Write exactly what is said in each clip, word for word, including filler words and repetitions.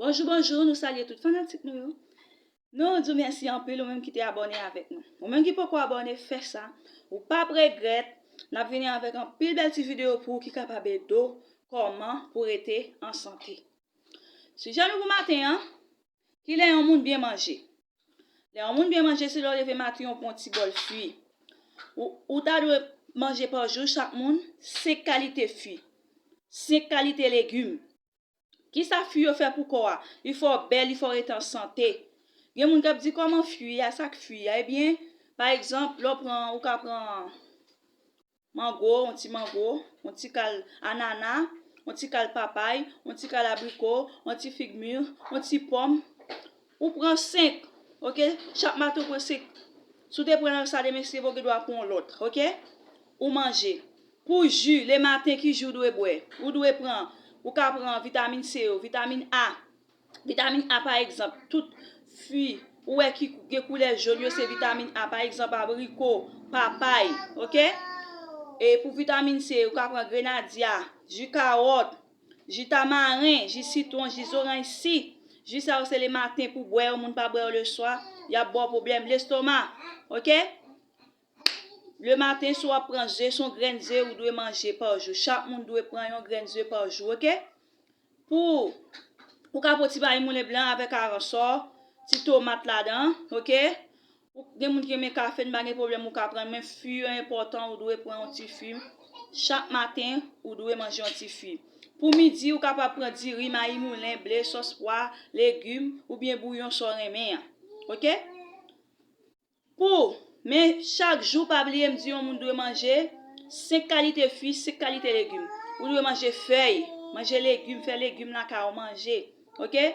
Bonjou, bonjou, nou salye tout fanatik nou yo. Nou di w mèsi anpil ou menm ki te abòne avèk nou. Ou menm ki poko abòne, fè sa. Ou p ap regrèt. N ap vini avèk anpil bèl ti videyo pou ou ki kapab ede w kòman pou rete an sante. Sijè nou pou maten an, kilè yon moun byen manje? Lè yon moun byen manje, se lè w leve maten, w pran yon ti bòl fwi. Ou, ou ta dwe manje pa jou, chak moun, senk kalite fwi, senk kalite legim. Kisa fwi yo fè pou kò a? Li fè w bèl, li fè w rete an sante. Gen moun k ap di, "Kòman fwi a? Sa k fwi a?" Ebyen, pa egzanp, lè w pran, ou ka pran mango, yon ti mango, yon ti kal anana, yon ti kal papay, yon ti kal abriko, yon ti fig mir, yon ti pòm. Ou pran senk, oke? Chak maten ou pran senk. Si w te pran nan sa demen, se ou gen dwa pran yon lòt, oke? Ou manje. Pou ji, lematen, ki ji w dwe bwè? Ou dwe pran, ou ka pran vitamin C yo, vitamin A. Vitamin A, pa egzanp, tout fwi ou wè ki gen koulè jòn yo, se vitamin A. Pa egzanp, abriko, papay, oke? E pou vitamin C, ou ka pran grenadya, ji kawòt, ji tamaren, ji sitwon, ji zoranj, si. Ji sa yo se lematen pou bwè yo, moun pa bwè yo leswa, y ap ba w pwoblèm lestoma, oke? Lematen, si w ap pran ze, se yon grenn ze ou dwe manje pa jou. Chak moun dwe pran yon grenn ze pa jou, oke? Pou, ou ka pran ti mayi moulen blan avèk aransò, ti tomat ladan, oke? Ou, gen moun ki renmen kafe, n pa gen pwoblèm, ou ka pran, men fwi yo enpòtan, ou dwe pran yon ti fwi. Chak maten, ou dwe manje yon ti fwi. Pou midi, ou kapab pran diri, mayi moulen, ble, sòs pwa, legim, oubyen bouyon sa w renmen an. Oke? Pou, men chak jou, pa bliye m di yon moun dwe manje senk kalite fwi, senk kalite legim. Ou dwe manje fèy, manje legim, fè legim lakay ou manje. Oke?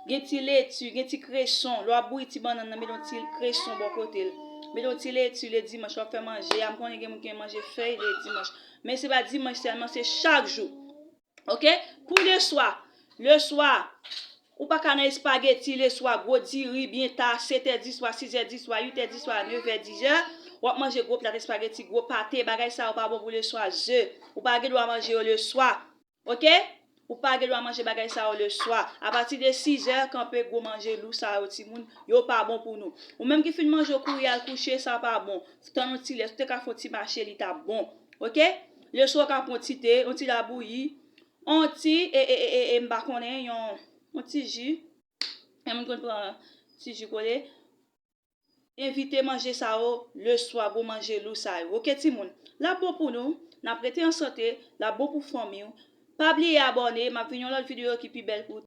Gen ti leti, gen ti kreson. Lè w ap bouyi ti bannann nan, mete yon ti kreson bò kote l. Mete yon ti leti le dimanch, w ap fè manje a. M konnen gen moun ki manje fèy le dimanch. Men se pa dimanch sèlman, se chak jou. Oke? Pou leswa, leswa, ou pa ka nan espageti leswa, gwo diri byen ta, sèt è di swa, sis è di swa, uit è di swa, nèf è, diz è, w ap manje gwo plat espageti, gwo pate, bagay sa yo pa bon pou leswa, ze, ou pa gen dwa manje yo leswa. Oke? Ou pa gen dwa manje bagay sa yo leswa. Apati de sis è, kanpe gwo manje lou sa yo, timoun, yo pa bon pou nou. Ou menm ki fin manje, w kouri al kouche, sa pa bon. Tann yon ti lè, si w te ka fè yon ti mache, li t ap bon. Oke? Leswa, w ka pran ti te, yon ti labouyi, yon ti, e, e, e, e, e, m pa konnen, yon, yon ti ji. Yon moun konn pran ti ji kole. Evite manje sa yo leswa, gwo manje lou sa yo. Oke, timoun? L ap bon pou nou, n ap rete an sante, l ap bon pou fanmi w. Pa bliye abòne, m ap vin yon lòt videyo ki pi bèl pou ou.